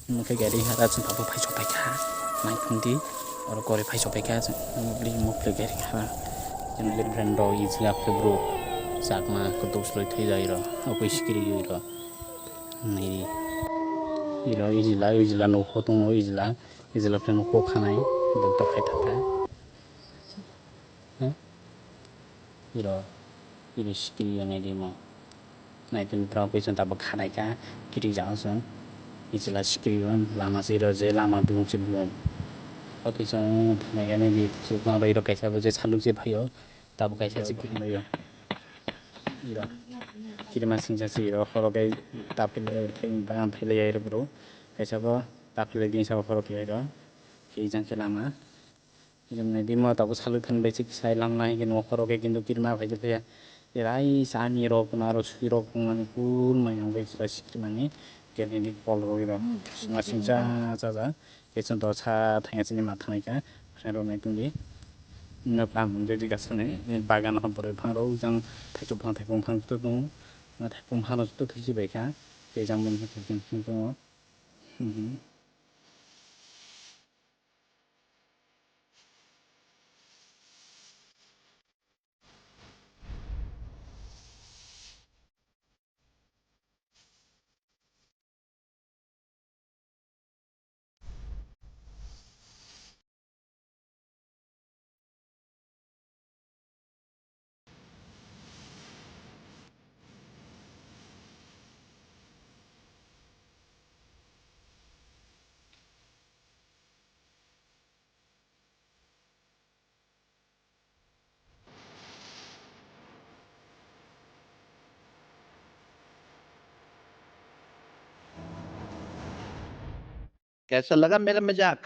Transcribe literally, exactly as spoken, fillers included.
Mokhe gari hara chwng tabuk phai sopai kha. Naiphung di, oro kori phai sopai kha chwng. Mobli, mobli gari hara. Chwng gari brand rok, Ijla, Febro, Chakma, Kutuk, Sloi, Thwijai rok. Obo sikiri yui rok. Nai di. Iro Ijla, Ijla nokho tongo, Ijla. Ijla phai nokho khanai. Buk to khai thapa. Huh? Iro, iro sikiri yo nai di mo. Nai tini borok khe chwng tabuk khanai kha, kiri jao chwng. Ichila sikiri yo lama se iro je lama bumung se bumung. O khe chwng thanai kha nai di chwng ro iro kaisa bo je saluk je phaio, tabuk kaisa se kiri yo. Iro. Kirima singsa se iro khoro khe tapile thai bang thaile ya iro bro. Kaisa bo tapile din sa khoro khe iro. Khe jang khe lama. Jemni dimo tabuk saluk thani bai se kisai lamlai hingke nokho rok khe kintu kirima bai khe phiya. Erai sani rok naro sui rok wngmani kul mai wngwi chwla sikirmani kene di kol rok iro. Sima singcha chaja khe chwng dosa thangya chini ma thanai kha. Phairok nai tongdi. Nok ang mung jadi gasani bagan hom pore phang rok jang thaichuk phang thaipung phang tongo. Thaipung phang rok to thisi bai kha. Tei jang bini khe tongo. कैसा लगा मेरा मजाक?